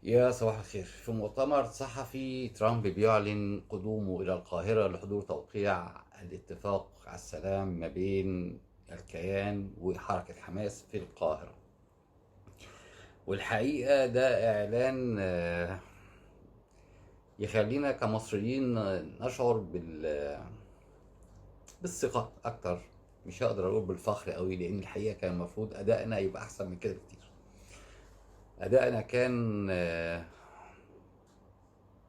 يا صباح الخير. في مؤتمر صحفي ترامب بيعلن قدومه إلى القاهرة لحضور توقيع الاتفاق على السلام ما بين الكيان وحركة حماس في القاهرة. والحقيقة ده إعلان يخلينا كمصريين نشعر بالثقة أكتر. مش هقدر أقول بالفخر قوي، لأن الحقيقة كان المفروض أدائنا يبقى أحسن من كده بكتير. أدائنا كان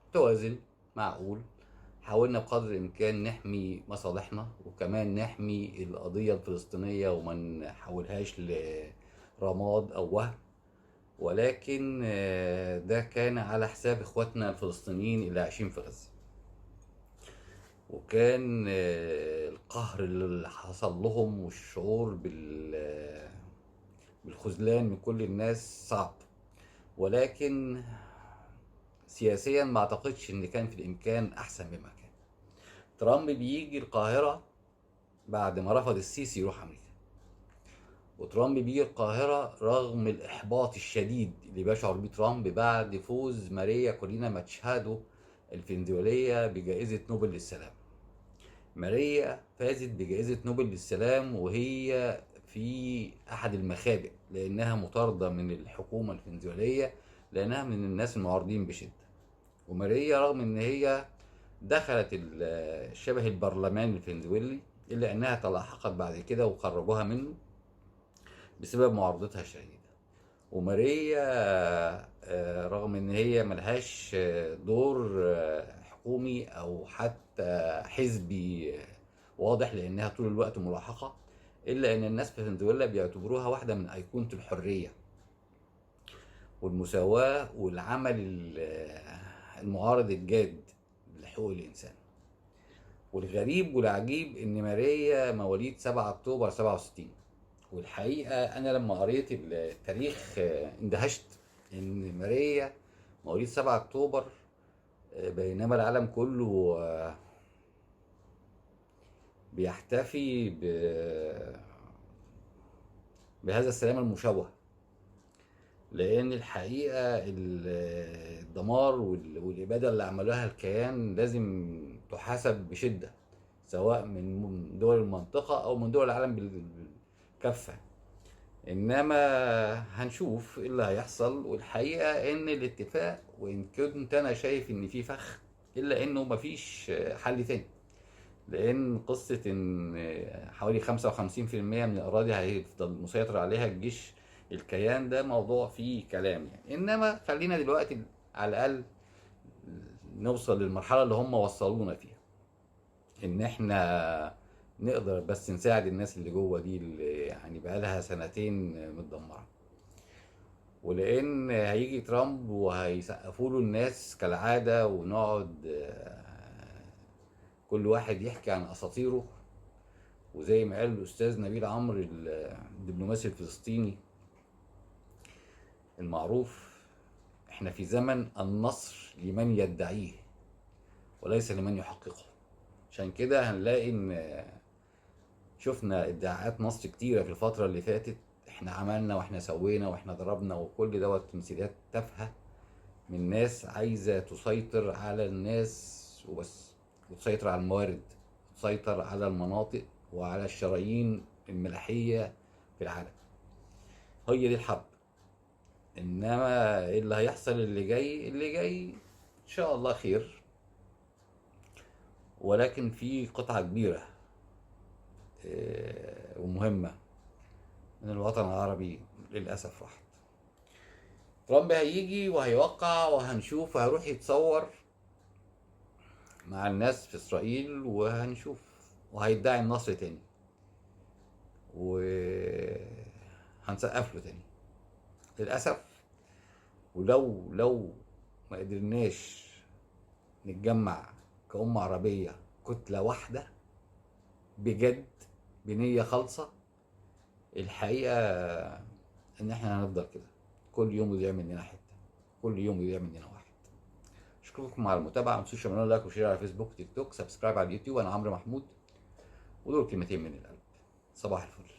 متوازن معقول، حاولنا بقدر الإمكان نحمي مصالحنا وكمان نحمي القضية الفلسطينية وما نحولهاش لرماد أو وهم، ولكن ده كان على حساب إخواتنا الفلسطينيين اللي عايشين في غزة. وكان القهر اللي حصل لهم والشعور بالخذلان من كل الناس صعب، ولكن سياسيا ما اعتقدش ان كان في الامكان احسن مما كان. ترامب بيجي القاهرة بعد ما رفض السيسي يروح امريكا، وترامب بيجي القاهرة رغم الاحباط الشديد اللي بيشعر بيه ترامب بعد فوز ماريا كورينا ماتشادو الفنزويلية بجائزة نوبل للسلام. ماريا فازت بجائزة نوبل للسلام وهي في أحد المخابئ، لأنها مطاردة من الحكومة الفنزويلية، لأنها من الناس المعارضين بشدة. وماريا رغم إن هي دخلت شبه البرلمان الفنزويلي، إلا أنها تلاحقت بعد كده وخرجوها منه بسبب معارضتها الشديدة. وماريا رغم إن هي ملهاش دور حكومي أو حتى حزبي واضح، لأنها طول الوقت ملاحقة، إلا إن الناس في فنزويلا بيعتبروها واحدة من أيقونة الحرية والمساواة والعمل المعارض الجاد لحقوق الإنسان. والغريب والعجيب إن ماريا مواليد 7 أكتوبر 67، والحقيقة أنا لما قريت التاريخ اندهشت إن ماريا مواليد 7 أكتوبر، بينما العالم كله بيحتفي بهذا السلام المشوه، لأن الحقيقة الدمار والإبادة اللي عملوها الكيان لازم تحاسب بشدة، سواء من دول المنطقة أو من دول العالم بالكافة. إنما هنشوف إيه اللي هيحصل. والحقيقة إن الاتفاق، وإن كنت أنا شايف إن في فخ، إلا إنه مفيش حل تاني، لأن قصة إن حوالي 55% من الأراضي هيفضل مسيطر عليها الجيش الكيان، ده موضوع فيه كلام يعني. إنما خلينا دلوقتي على الأقل نوصل للمرحلة اللي هم وصلونا فيها، إن إحنا نقدر بس نساعد الناس اللي جوه دي اللي بقالها سنتين متدمرة. ولأن هيجي ترامب وهيسقفوا له الناس كالعادة، ونقعد كل واحد يحكي عن أساطيره. وزي ما قال الأستاذ نبيل عمرو الدبلوماسي الفلسطيني المعروف، احنا في زمن النصر لمن يدعيه وليس لمن يحققه. عشان كده هنلاقي ان شفنا ادعاءات نصر كتيرة في الفترة اللي فاتت، احنا عملنا واحنا سوينا واحنا ضربنا، وكل دوت تمثيليات تافهة من ناس عايزة تسيطر على الناس وبس، وتسيطر على الموارد، وتسيطر على المناطق وعلى الشرايين الملاحية في العالم. هي دي الحرب. انما اللي هيحصل اللي جاي ان شاء الله خير، ولكن في قطعة كبيرة ومهمة من الوطن العربي للأسف راحت. ترامب هيجي وهيوقع وهنشوف، وهيروح يتصور مع الناس في إسرائيل وهنشوف، وهيدعي النصر تاني وهنسقف له تاني للأسف. ولو ما قدرناش نتجمع كأمة عربية كتلة واحدة بجد بنية خالصة، الحقيقة إن إحنا هنفضل كده كل يوم يضيع مننا حتة، كل يوم يضيع مننا واحد. أشكركم على المتابعة، ما تنسوش تعملوا like و share على فيسبوك، تيك توك، subscribe على اليوتيوب. أنا عمرو محمود، ودول كلمتين من القلب. صباح الفل.